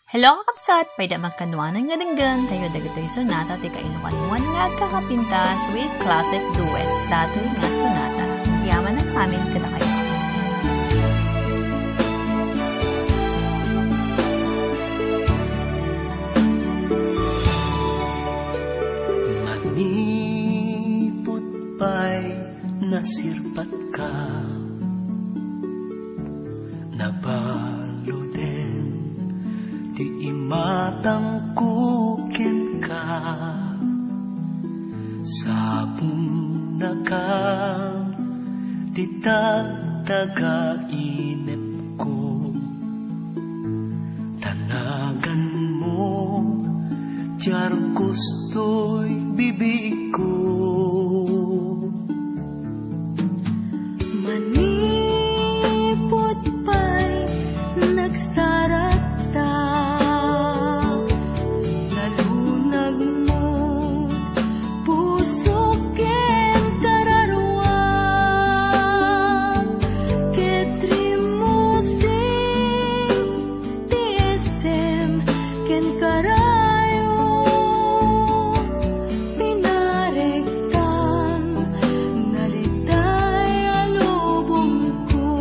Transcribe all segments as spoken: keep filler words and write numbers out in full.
Hello, kakabsat! Payda makanwanan nga denggen tayo dagitoy sonata ti kailokanuan nga agkakapintas with classic duets datoy nga sonata. Agyamanak amin kadakayo. Manipud pay nasirpatka, nabaluden ti imatangko kenka. Sabonnaka ti tagtaga inepko. Tanaganmo ti arkostoy bibigko. Manipud pay nagsarakta, nalunagmo puso ken kararuam, ket rimmusing ti isem ken karayo, pinarektam na ditay a lubongko.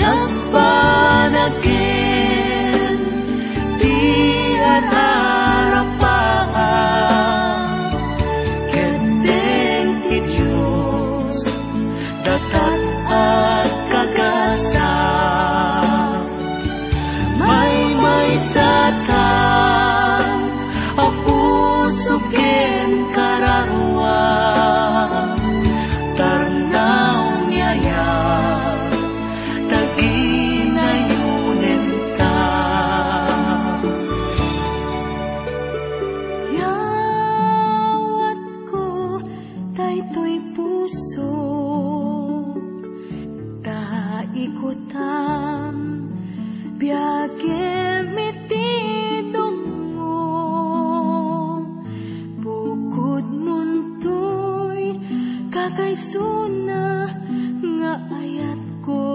Nagbanagen ti ar-arapaak, ket deng ti Dios datat a kagasat. Maymaysatam a puso ken kararuam, tarnaw ni ayat, taginayonenta. Yawatko daytoy pusok, ta ikutam biagem iti dungngo. Bukodmontoy kakaisuna nga ayatko.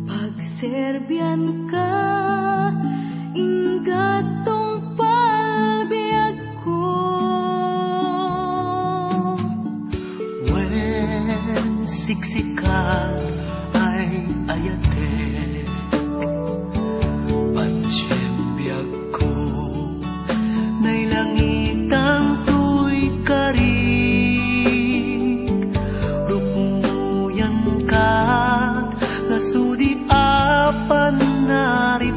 Pagserbianka, ingga tungpal biagko. Wen siksika ay ayatek, patiem biagko, nailangitan toy karik, ruknoyanka, nasudi a pannari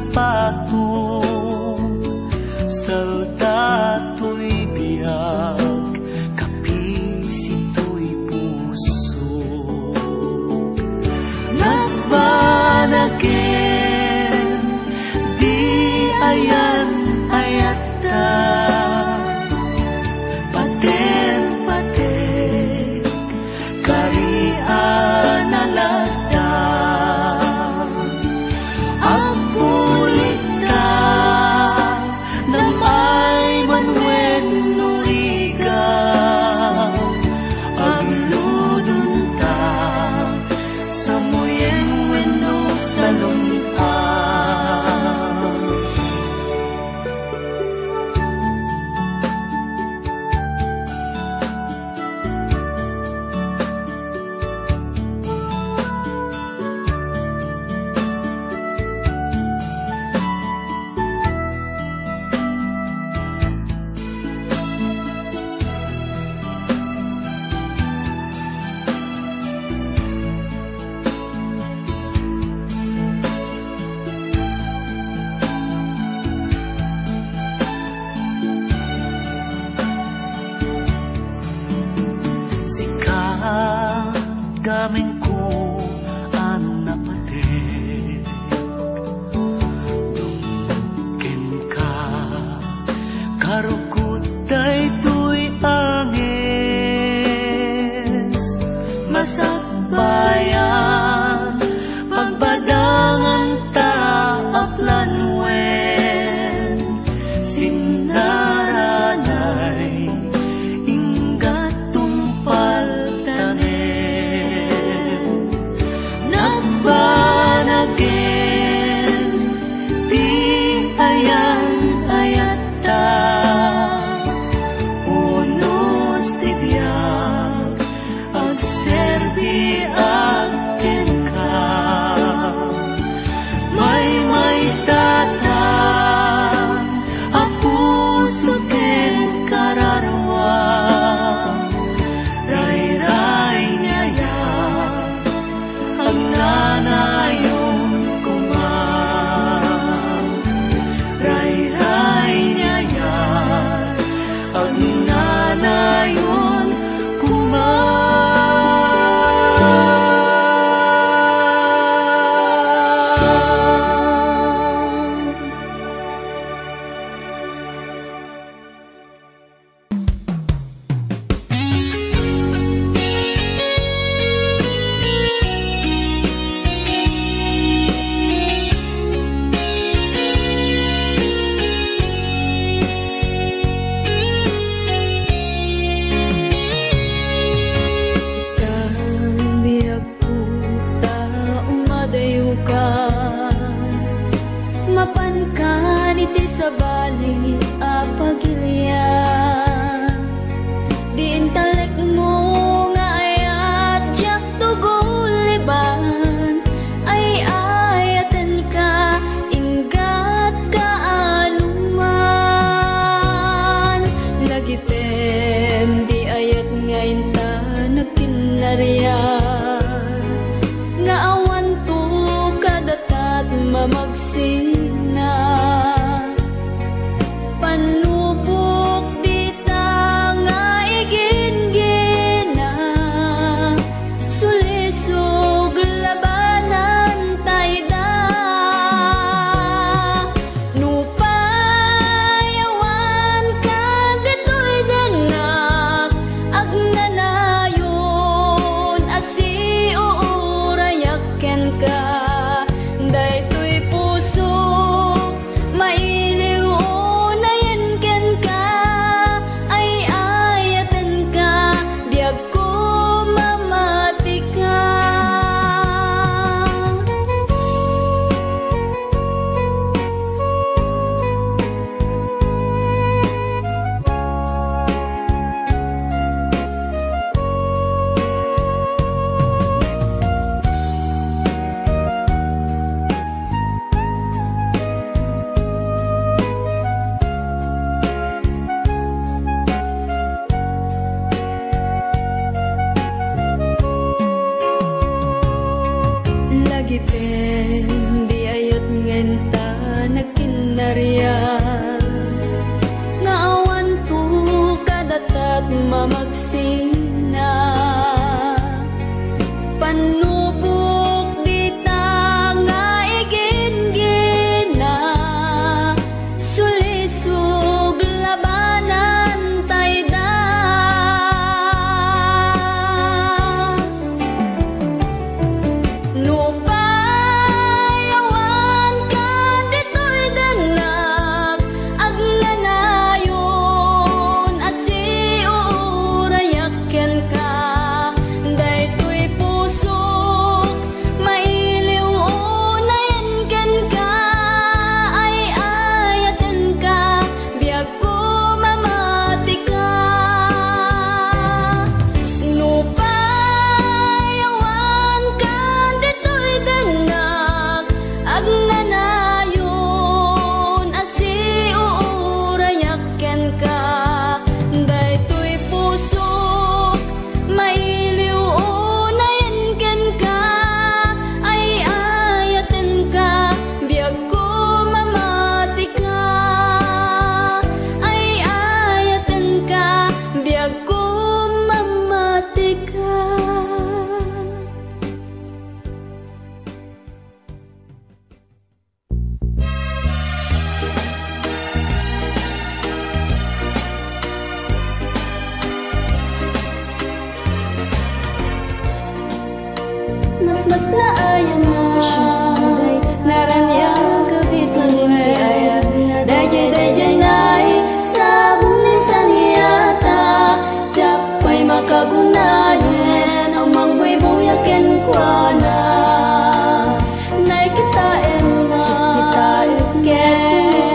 Mapankan iti sabali a pagilian, di intalekmo nga ayat diak tuguliban, ay-ayatenka, inggat kaanuman. Lagipem di ayat nga inta nagkinnarian, nga awanto kadatat mamagsina. Pannubok dita nga iginggina, sulisog labanan tayda. Nupay awan ka ditoy denak, agnanayon a siuurayak kenka. Daytoy puso, mailiw unayen kenka, ay-ayatenka, biag ko mamatika. Lagipem di ayat nga inta nagkinnarian, nga awanto kadatat mamagsina. Pannubok dita nga iginggina, sulisog labanan tayda. Nupay awan ka ditoy denak, agnanayon a siuurayak kenka. Daytoy pusok, mailiw unayen kenka, ay-ayatenka, biag ko mamatika. Nupay awan ka ditoy denak, agnanayon a siuurayak kenka. Daytoy pusok, mailiw unayen kenka, ay-ayatenka, biag ko mamatika. Ay-ayatenka, biag ko mamatika. Masmasnaayan a naraniag a biduet. Daydiay, daydiay nay sabong ni saniata. Diak pay makagunayen a mangbuybuya kenkuana. Naikitaenna, naikitaen ket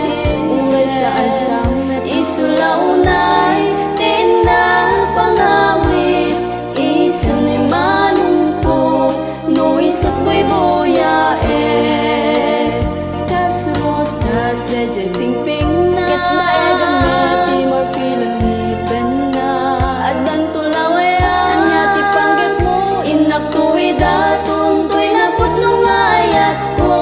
uray saan sa met isu la unay ti inna pangawis. Isem ni manongko no isut buybuyaen. Kas rosas daydiay pingpingna, ket naeganna ti marpil a ngipenna. Addanto lawayan ania ti panggepmo, innakto ida, tuntoy napudno nga ayatko.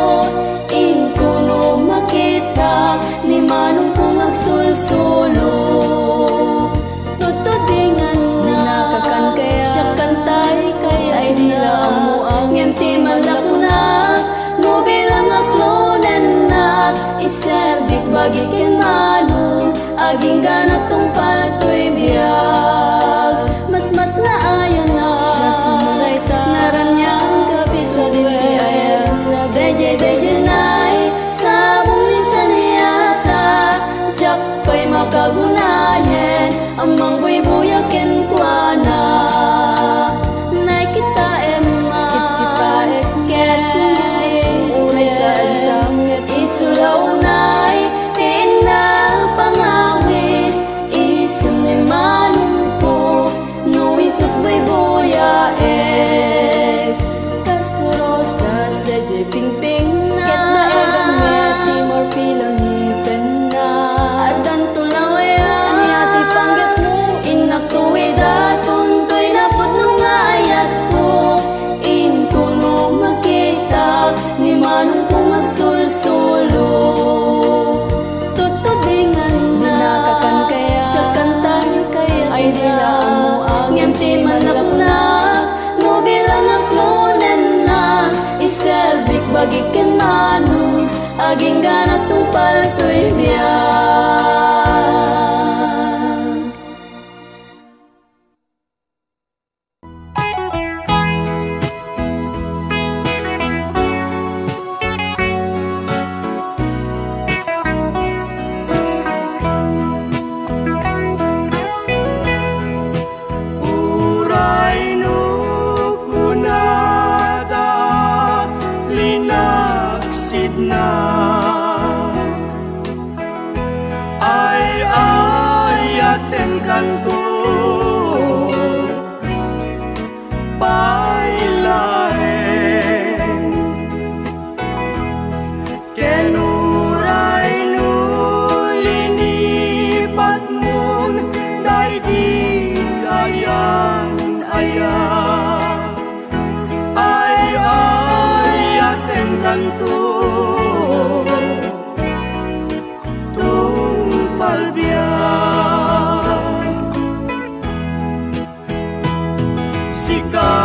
Inkuno makitak ni manongko nga agsulsulo. Tudtudinganna, dinaka kankaya, siak kantay kayatna. Ay, di la ammoak, ngem ti manlakonak, no bilangak no nennak, iserbik bagi ken manong, agingganak tungpal toy biag. Masmasnaayan a siak sa dayta, naraniag a biduet. Daydiay, daydiay nay sabong ni saniata. Diak pay makagunayen a mangbuybuya kenkuana. Naikitaenna, naikitaek ket uray saan sa met isu la Bagik ken Manu, agingga natungpal toy biag. Uray no kunada, linaksidna, ay-ayatenkanto pay laeng. Ken uray no linipatmon daydi ayan-aya, ay-ayatenkanto tungpal biag. Sika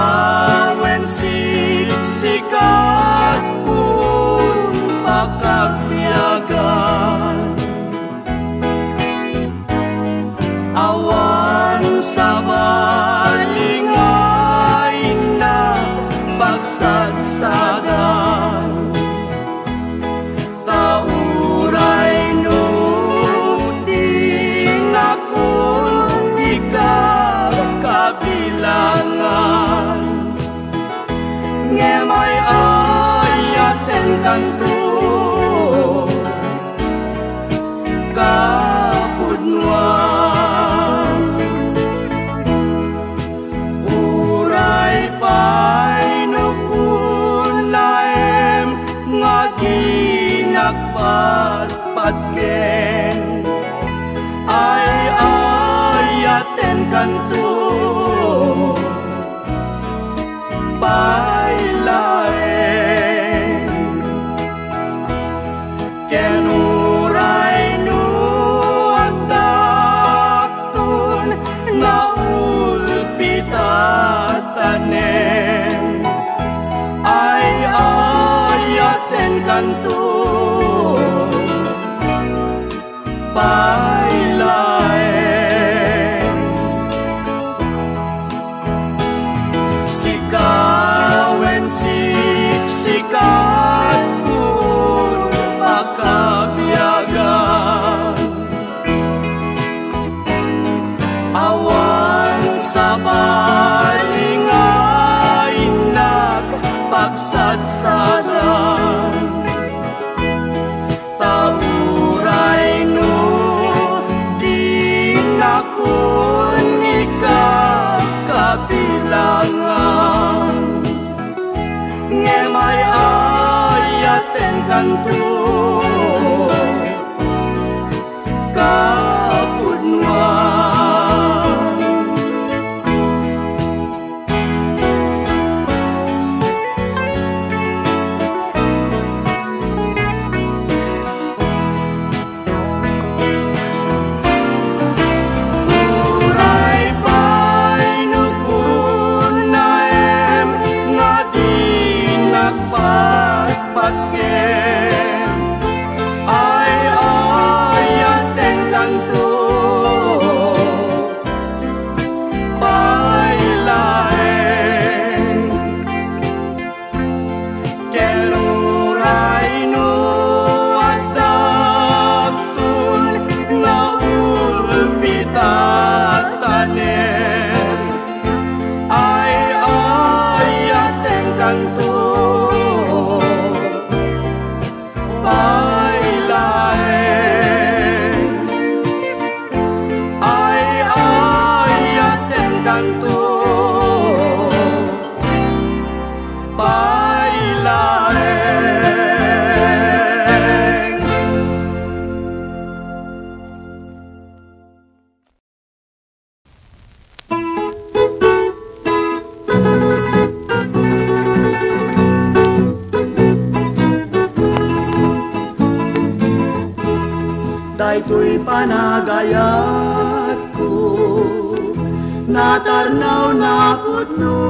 wen siksika ti pakabiagan. Awan sabali nga innak pagsagsagan. Ta uray no dinakon ika kabilangan, ngem ay-ayatenkanto kapudnoan. Uray pay no kunaem nga dinak patpatgen, ay-ayatenkanto pay laeng. Ken uray no addakton naulpit a tanem, ay-ayatenkanto pay laeng. Sika wen siksika ti pakabiagan. Awan sabali nga innak pagsagsagan. Ta uray no dinakon ika kabilangan, ngem ay-ayatenkanto kapudnoan. Uray pay no kunaem nga dinak patpatgen, ay-ayatenkanto pay laeng. Ken uray no addakton naulpit a tanem, ay-ayatenkanto pay laeng. Ay-ayatenkanto pay laeng. Daytoy panagayatko, natarnaw, napudno.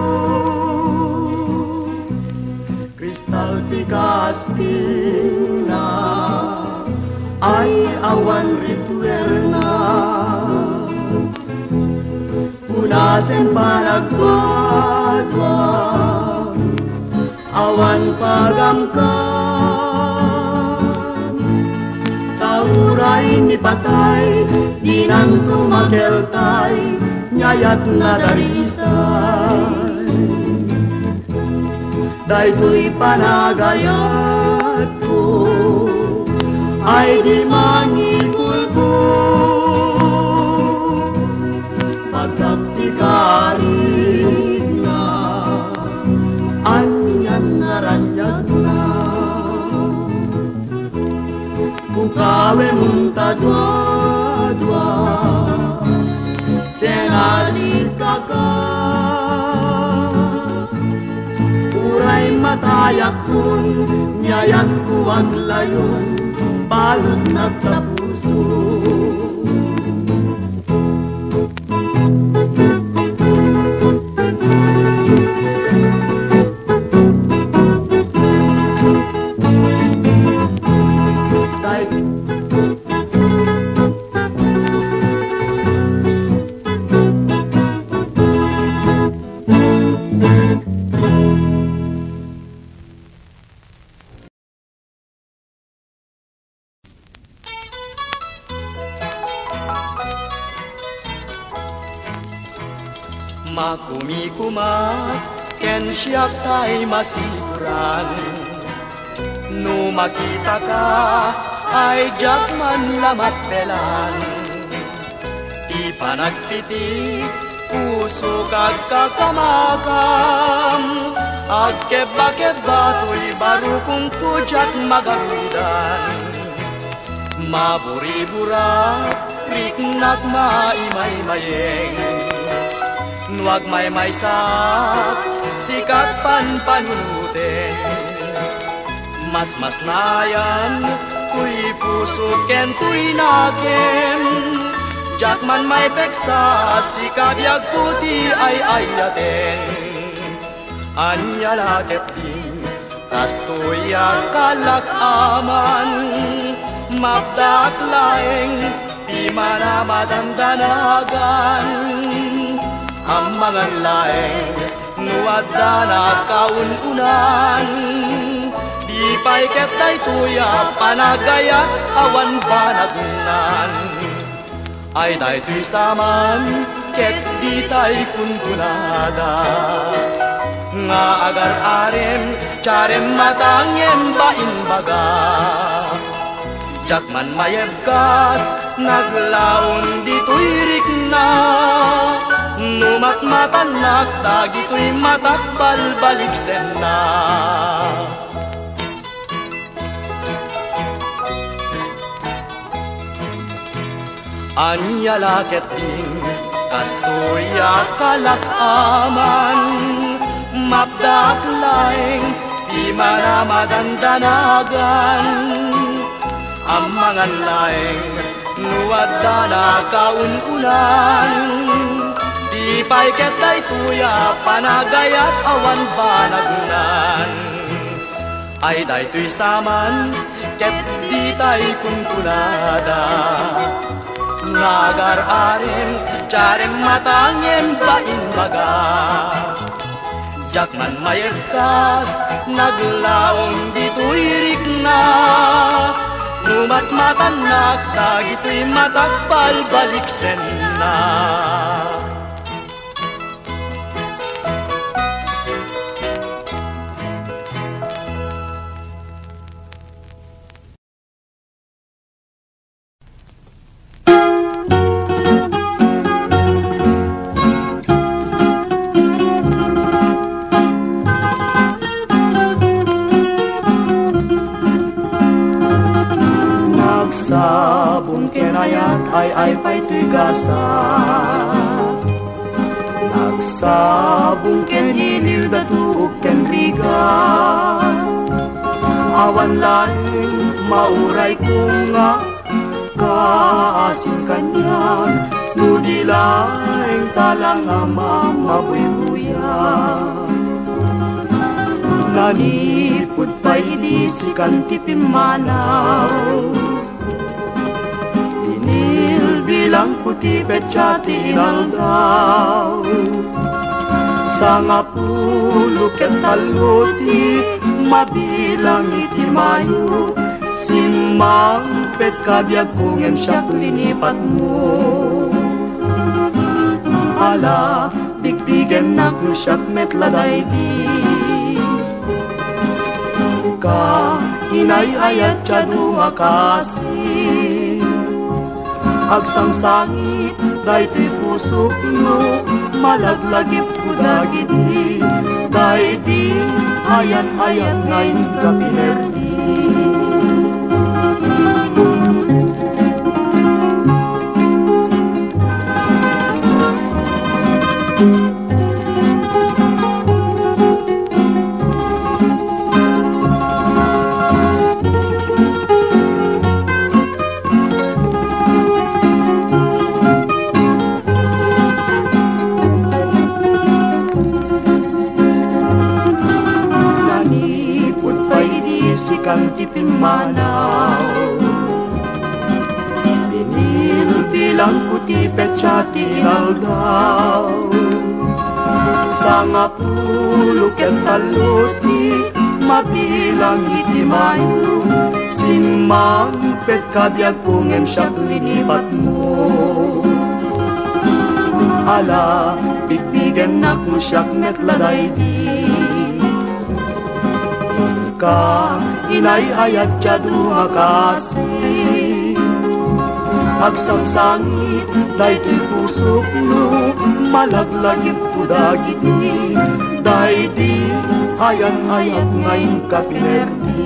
Krista Ti kastilna ay awan ritualna. Punasen panagduadua, awan pagamkan. Ta uray ni patay, dinanto makeltay, nia yat nadarisay. Daytoy panagayatko ay di mangikulbod. Pagkak ti karitna, anian naraniagna. Bukawem unta duadua, ken alikaka. Uray matayakon, nia yatko aglayon, balut nagtapuso. Makumikumak ken siak tay masiguran. No makitaka, ay diak man la matpelan. Ti panagtiti, pusok agkakamakam, agkebba-kebba toy barukongko diak magarudan. Maburiburak, riknak maimaymayeng, no agmaymaysak, sikak panpanunoteng. Masmasnayan toy pusok ken toy nakem, diak man maipeksa, sika biagko ti ay-ayaten. Ania la ketdi, kastoy a kalak aman, mapdaak laeng ti mana madandanagan. Ammangan laeng no adda nakaun-unan, di pay ket daytoy a panagayat awan banagnan. Ay daytoy saman ket ditay kunkunada nga agar-arem, tiarem mata ngem bainbaga. Diak man mayebkas, naglaon ditoy rikna. No matmatannak, dagitoy matak balbaliksenna. Ania la ketdin, kastoy a kalak aman, mapdaak laeng ti mana madandanagan. Ammangan laeng no adda nakaun-unan, di pay ket daytoy a panagayat awan banagnan. Ay daytoy saman ket ditay kunkunada nga agar-arem, tiarem mata ngem bainbaga. Diak man mayebkas, naglaon ditoy rikna. No matmatannak, dagitoy matak balbaliksenna. Nagsabong ken ayat, ay-ay pay toy gasa. Nagsabong ken iliw, datuok ken rigat. Awan laeng mauray ko nga kaasin kaniak, no di laeng tala nga mamabuybuyan. Nanipud pay idi sikan ti pimmanaw. Binilbilangko ti petsa ti inaldaw. Sangapulo ket tallo ti mabilang iti Mayo. Simmangpetka biagko ngem siak linipatmo. Ala, bigbigennak no siak met la daydi. Ka, inay-ayat ti adu nga kaasi. Agsangsangit daytoy pusok no malaglagipko dagiti daydi ayan-ayat nga inka pinerdi. Nanipud pay idi sikan ti pimmanaw. Binilbilangko ti petsa ti inaldaw. Sangapulo ket tallo ti mabilang iti Mayo. Simmangpetka biagko ngem siak linipatmo. Ala, bigbigennak no siak met la daydi. Ka, inay-ayat ti adu nga kaasi. Agsangsangit daytoy pusok no malaglagipko dagiti daydi ayan-ayat nga inka pinerdi.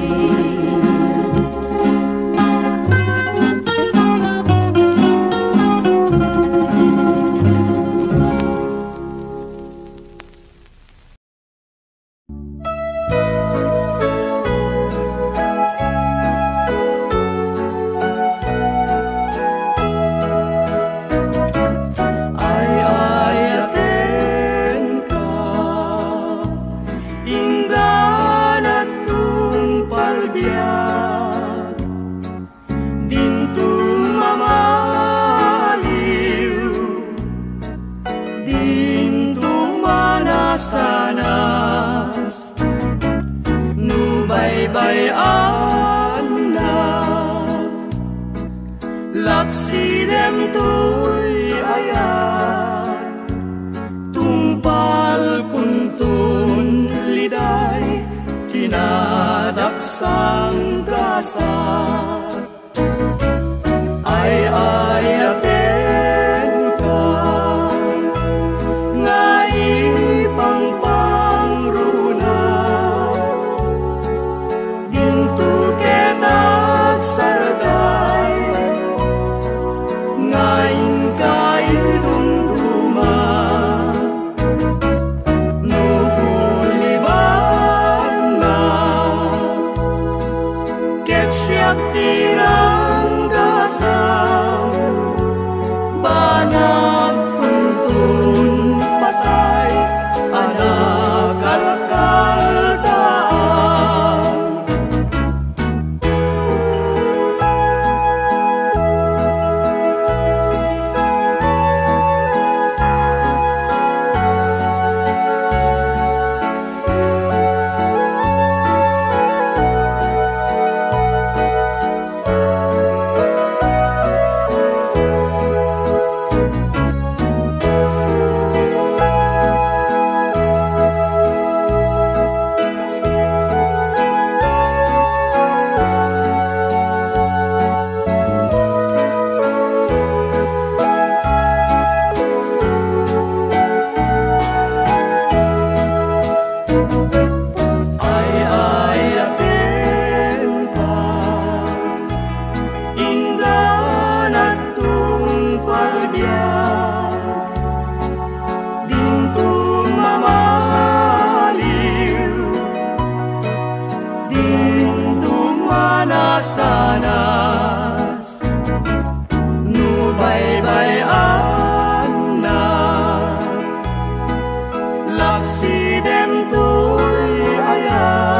Ay-ayatenka, ingganak tungpal biag. Dinto mamaliw, dinto manasanas, no baybay-annak, laksidem toy ayat, tungpal kunton liday, kinadaksang gasat. Ay-ayatenka nga ipangpangruna, dinto ket agsardeng nga inka idumduma. No gulibanna, ket siak ti ranggasam, banag kunton patay a nakalkaltaan. Ay-ayatenka, ingganak tungpal biag, dinto mamaliw, dinto manasanas. No baybay-annak, laksidem toy ayat.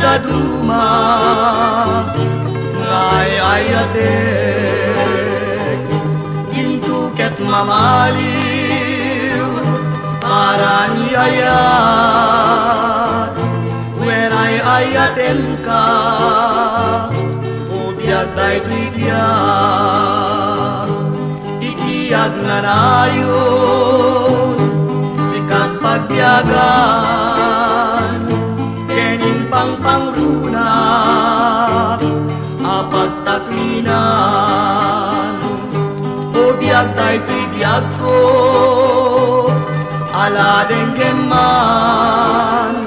Dadduma nga ay-ayatek, intoket mamaliw para ni ayat, wen ay-ayatenka, o biag daytoy biag. Iti agnanayon, sika ti pagbiagan, ken impangpangrunak a pagtaklinan. O biag daytoy biagko, ala denggen man,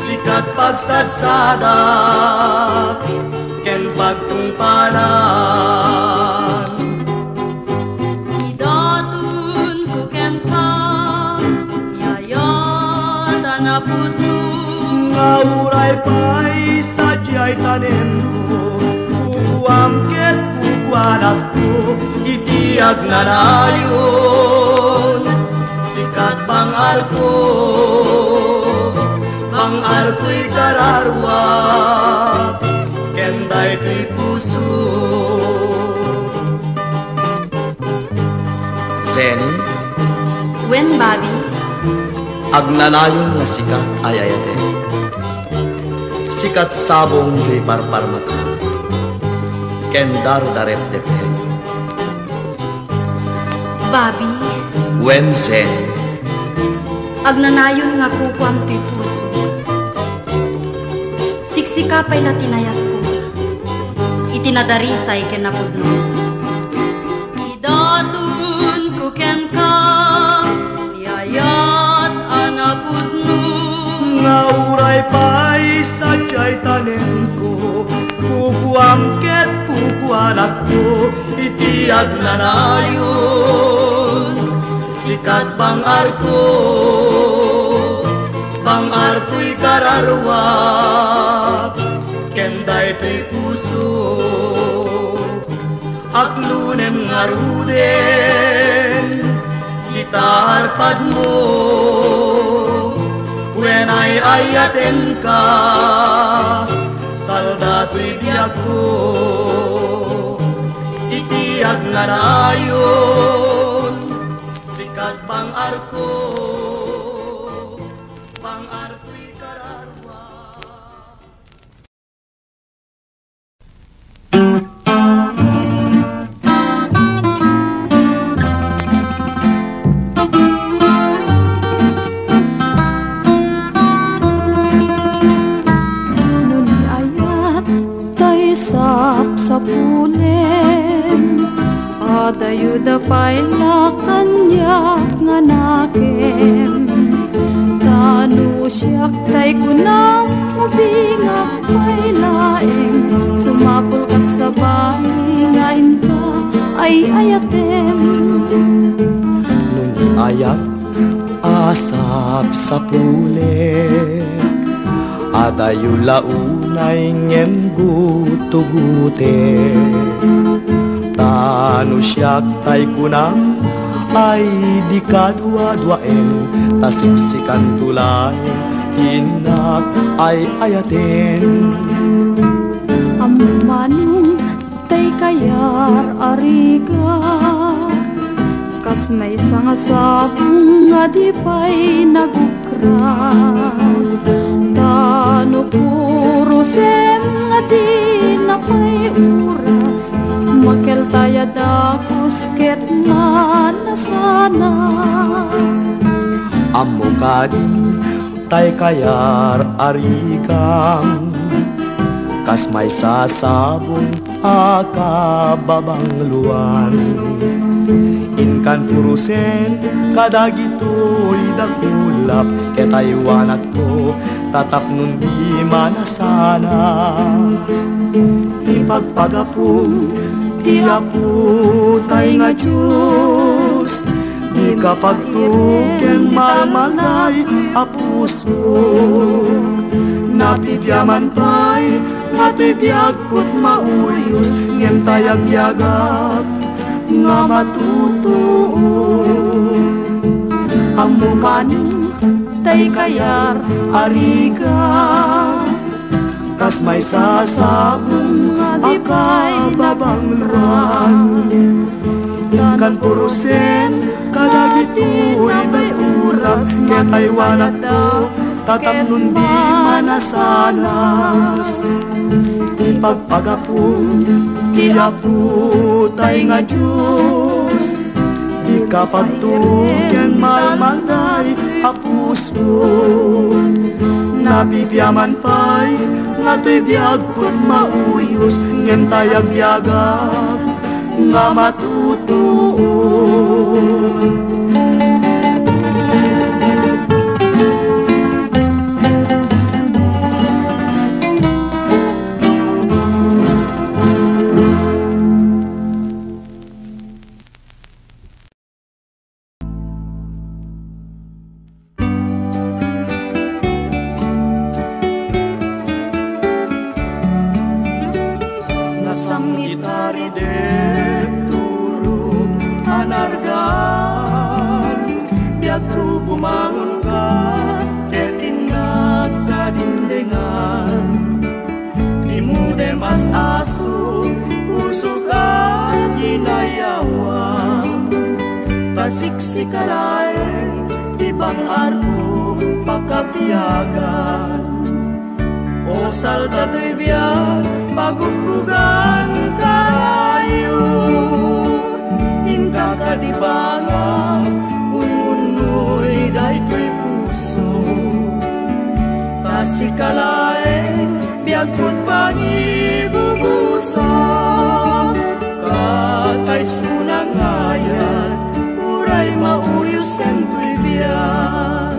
sika ti pagsagsadak ken pagtungpalan. Idatonko kenka, yayat a napudno. Nga uray pay sadiay tanemko, kukuam ket kukuanakto. Iti agnanayon, sika ti bang-arko, bang-arkoy kararua, ken daytoy puso. Zen. Wen, Bobby. Agnanayon nga sika ay-ayatek. Sika ti sabong toy parparmata ken dardarepdepek. Bobby. Wen, Zen. Agnanayon nga kukuam toy puso. Siksika pay la ti nayatko iti nadarisay ken napudno. Idatonko kenka, yayat a napudno. Nga uray pay sadiay tanemko, kukuam ket kukuanakto. Iti agnanayon, sika ti bang-arko, bang-arkoy kararuak ken daytoy puso. Aklunem ngaruden ita arpadmo, wen ay-ayatenka, salda toy biagko. Iti agnanayon, sika ti bang-arko, bang-arkoy kararua. No ni ayat tay sapsapulem, adayuda pay la kaniak nga nakem. Ta no siak tay kunam, ubingak pay laeng, sumapulka ti sabali nga inka ay-ayatem. No ni ayat a sapsapulek, adayo la unay ngem gutugutek. Ta no siak tay kunam, ay di kaduaduaen, ta siksikanto laeng ti innak ay-ayaten. Ammom manen tay kayar a rigat, kas maysa nga sabong nga di pay nagukrat. Ta no purosem nga dina pay uras, makeltay a dagus ket nga nasanas. Ammo kadi tay kayar a rigam, kas maysa sabong a kababangloan. Inkan purosen kadagitoy dakulap, ket aywanakto ta tapnon di manasanas. Ipagpagapom ti Apo tay nga Dios, dika pagtuken malmalday a puso. Napipiaman pay nga ti biagko ti mauyos, ngem tay agbiagak nga matutuo. Ammo manen tay kayar a rigat, Kas maisasapul a kababangloan, inkan purosen kadagitoy nag-urats ket aywanatto, ta tapno di manasanas. Ipagpagapon ti Apotay nga Dios, di kapagtuken malmalday a puso. Nabibiaman pay nga toy biagko ti mauyos, ngem tay agbiagak nga matutuo. Nasam-it a ridep, turog a nargan, biagko bumangonka, ket innak kadindengan. Ni Mude mas-aso, pusok a kinayawam, ta siksika laeng ti bang-arko pakabiagan. O salda toy biag, paguggugan karayo, inka kadi bangak, ununnoy daytoy puso. Ta sika laeng biagko ti pangibubusak, kakayso nga ayat, uray mauyosen toy biag.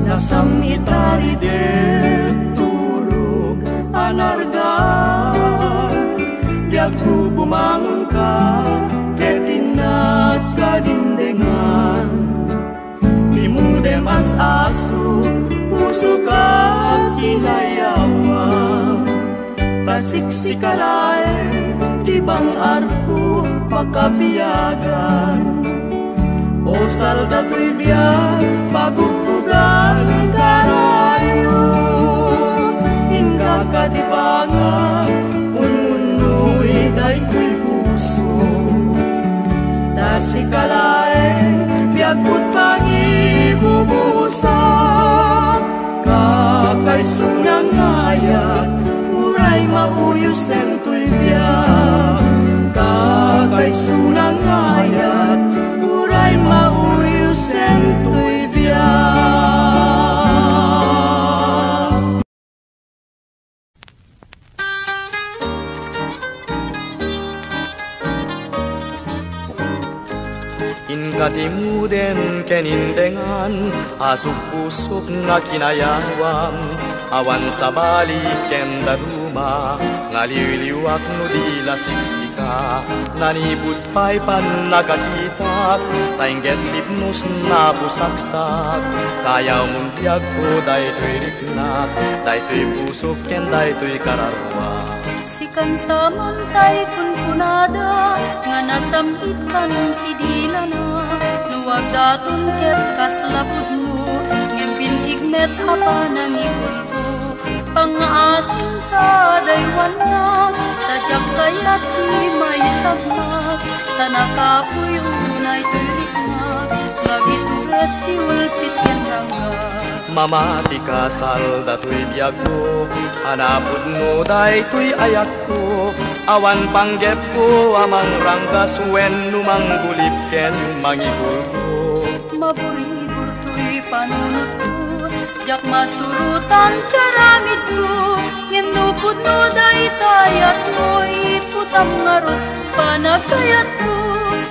Nasam-it a ridep, turog a nargan, biagko bumangonka, ket innak kadindengan. Ni Mude mas-aso, pusok a kinayawam, ta siksika laeng ti bang-arko pakabiagan. O salda toy biag, paguggugan karayo, inka kadi bangak, ununnoy daytoy puso. Ta sika laeng biagko ti pangibubusak, kakayso nga ayat, uray mauyosen toy biag. Kakayso nga ayat, uray mauyosen toy biag. Inka ti Mudem ken Indengan a supusok nga kinayawam, awan sabali ken daruma nga liwliwak no di la siksika. Nanipud pay pannakakitak, ta ingged lipnos napusaksak. Kayawmon biagko daytoy riknak, daytoy pusok ken daytoy kararua. Sikan sa mantay kunkunada nga nasam-itkan ti dilana. No agdaton ket kasla pudno, ngem bin-ig met a panangipudko. Pangngaasinta daywanna, ta diak kayat ti maisagmak, ta nakapuyo daytoy riknak nga agitured ti ulpit ken ranggas. Mamati kasla datoy biagko, a napudno daytoy ayatko, awan panggepko a mangranggas wenno manggulip ken mangigulgo. Maburibur toy panunotko, diak masurotan ti aramidko, ngem no pudno dayta ayatko, iputam ngarud panagkayatko.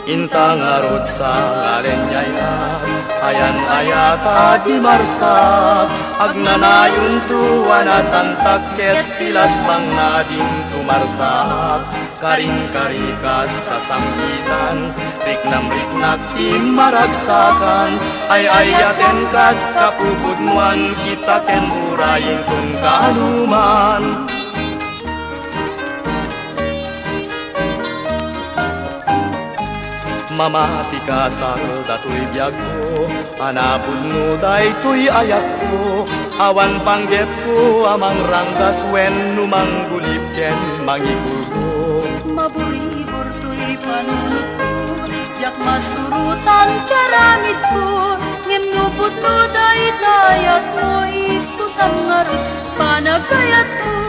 Inta ngarud sa nga lenyayat, ayan-ayat a dimarsat, agnanayonto a nasantak ket pilasbang nga dinto marsat. Karin-karikas sa sangkitan, riknam-riknak ti maragsakan, ay-ayaten kat kapupudnoan, kita ken urayenton kanuman. Mamati kasar datoy biagko, a napudno daytoy ayatko, awan panggepko a mangranggas wenno manggulip ken mangikulko. Maburibur toy panunotko, diak masurotan ti aramidko, ngem no pudno dayta ayatmo, itdotam ngarud panagayatko.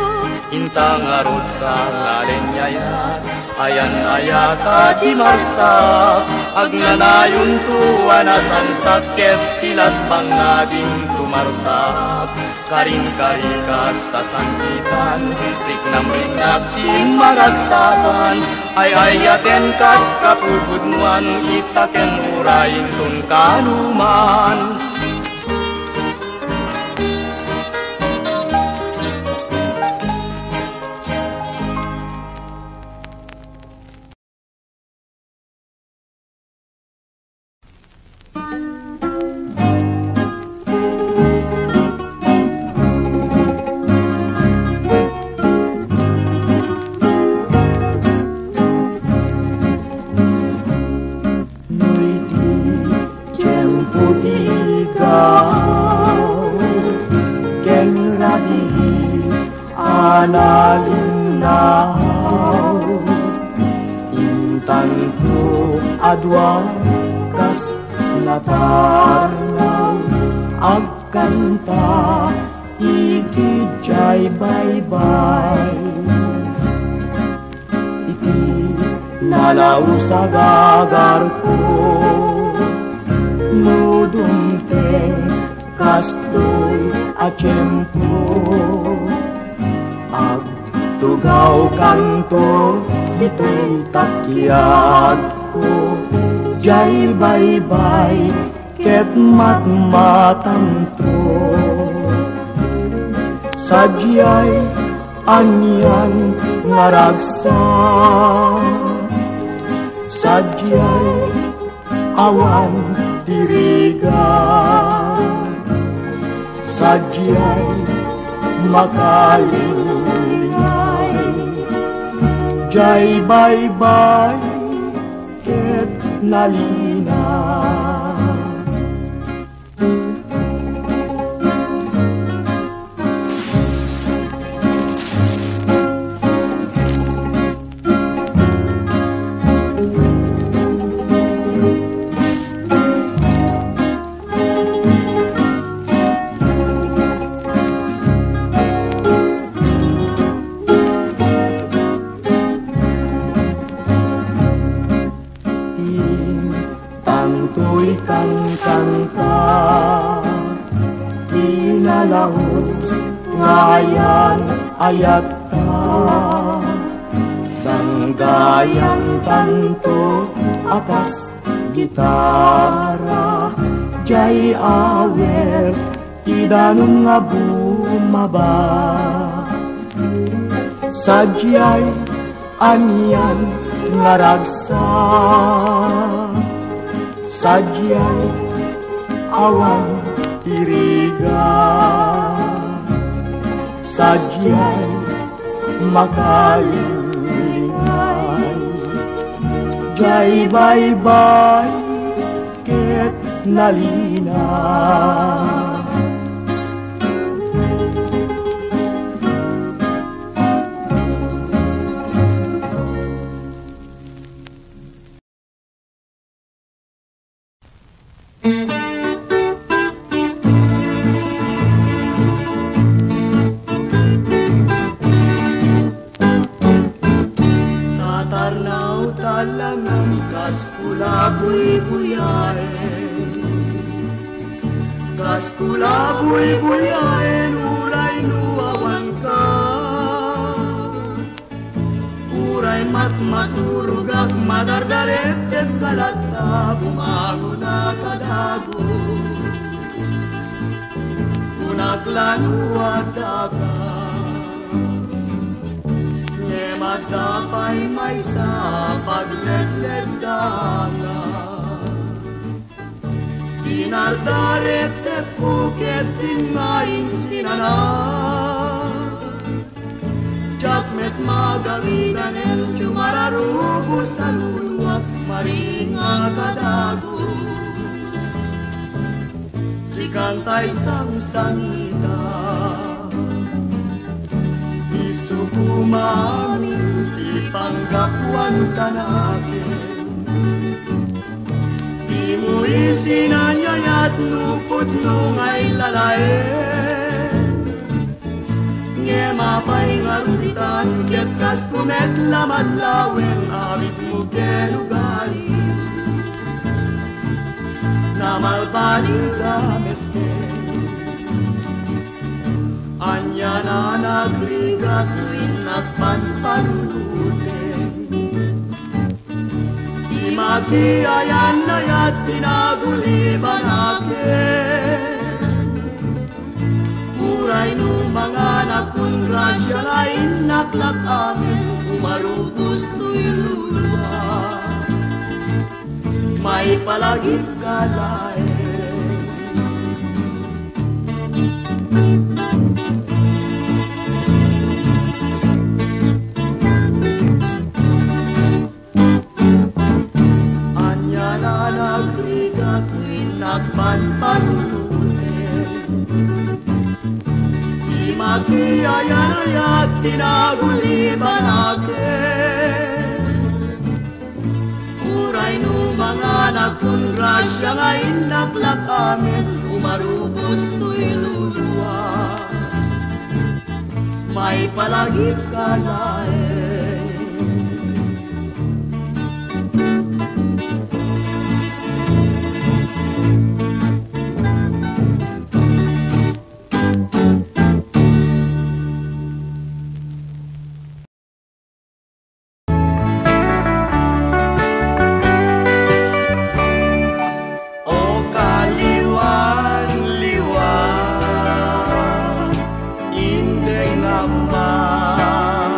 Inta ngarud sa nga lenyayat, ayan-ayat a dimarsat, agnanayonto a nasantak ket pilasbang nga dinto marsat. Karin-karikas sa sangkitan, riknam-riknak ti maragsakan, ay-ayaten kat kapupudnoan, ita ken urayenton kanuman. No idi tiempo ti iggaw ken rabii a nalinnaw, intanto a dua kas natarnaw, agkanta idiay baybay. Iti nalaus a gagarko, no dumteng kastoy a tiempo, agtugawkanto ditoy takiagko, diay baybay ket matmatanto. Sadiay anian nga ragsak, sadiay awan ti rigat, sadiay makalingay, diay baybay ket nalina. Intantoy kankanta, pinalaus nga ayan-ayatta, danggayantanto a kas gitara, diay awer ti danum nga bumaba. Sadiay anian nga ragsak, sadiay awan ti rigat, sadiay makalingay, diay baybay ket nalina. Tatarnaw ta langan kas kula buybuyaen, kas kula buybuyaen, uray no awanka. Uray Matmaturogak, madardaretedka latta, bumangonak a dagus. Kunak la no addaka, ngem adda pay maysa a pagledleddaka. Dinardaretedko ket dinnak insinana. Diak met magawidnen ti umararubos a luluak, maringak a dagus. Sikan tay sangsangita, isu koma amin ti panggapuan kanakem. Dimo isin a nayat no pudno nga ilalaem. Ngem apay ngarud itan, ket kasko met la madlawen, awitmo ken ugalim. Namalbaliga met ken. Ania a nagrigat, innak panpanunoten. Di makiayan-ayat ti nagulibanakem. Uray no manganak kun grasia nga innak la amin, umarubos toy luluak. Maipalagipka laeng. Ania a nagrigat, innak panpanunoten. Di makiayan-ayat ti nagulibanakem. Uray no manganak kun grasia nga innak la amin, umarubos toy luluak. Maipalagipka laeng. O kaliwan-liwan, indeng amman.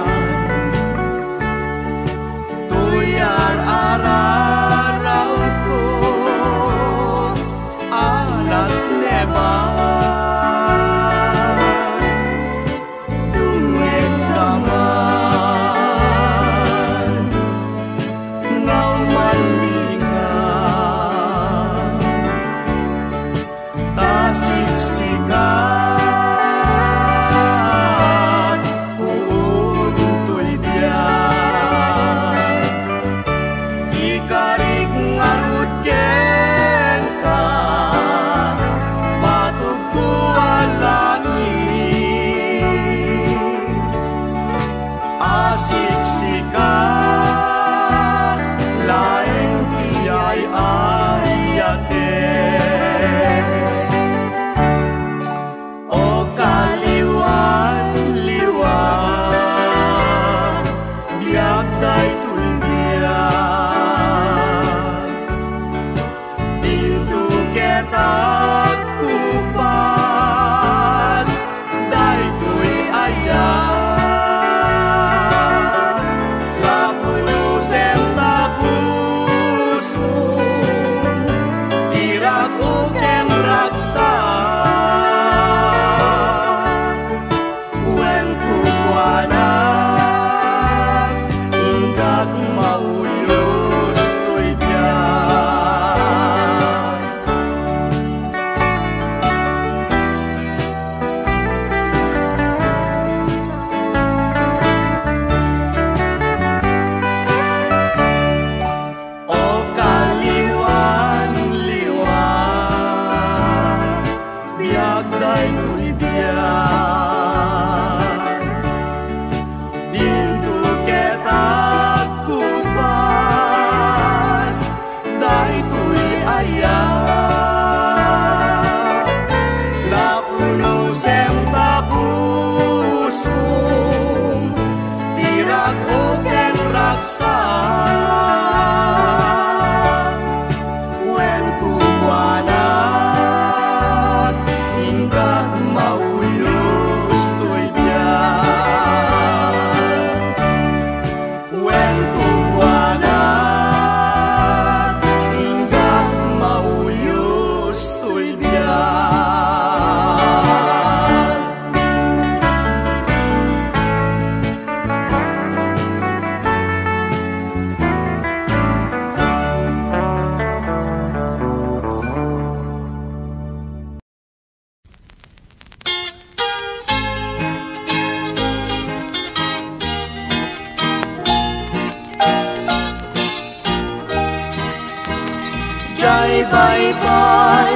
Baybay,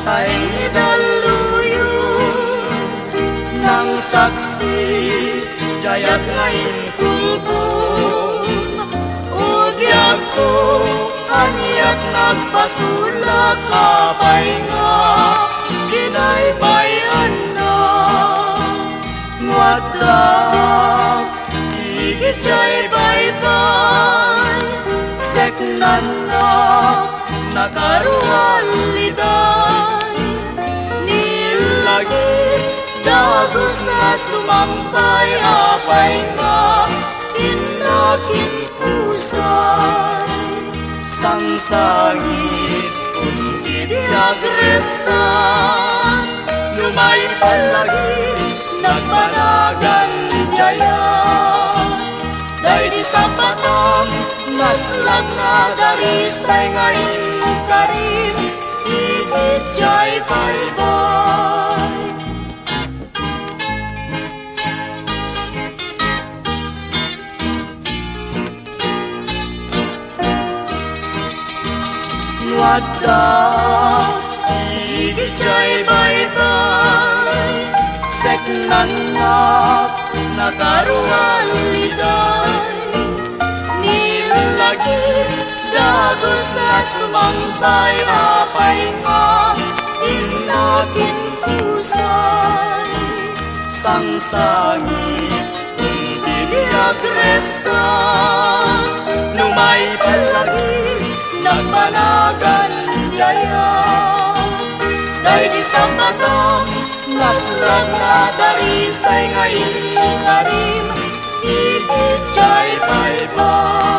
ta iti talloyon, nangsaksi, diayak nga inkulbon. O biagko, aniak nagpasulak, apay nga kinaybay-anna. Ngem adda idiay baybay, seknanna, nakarualliday. Ni langit, dagus nga sumangpay, apay nga innak impusay. Sangsangit, kun idi agressat, no maipallagip, nagpanagan diayak. Daydi sapatam, naslak nga adarisay nga inkarim, idiay baybay. No adda idiay baybay, seknannak, nakarualliday. Ni langit, dagus nga sumangpay, apay nga innak impusay. Sangsangit, kun idi agressat, no maipallagip, nagpanagan diayak. Daydi sapatam, naslak nga adarisay nga inkarim, idiay baybay.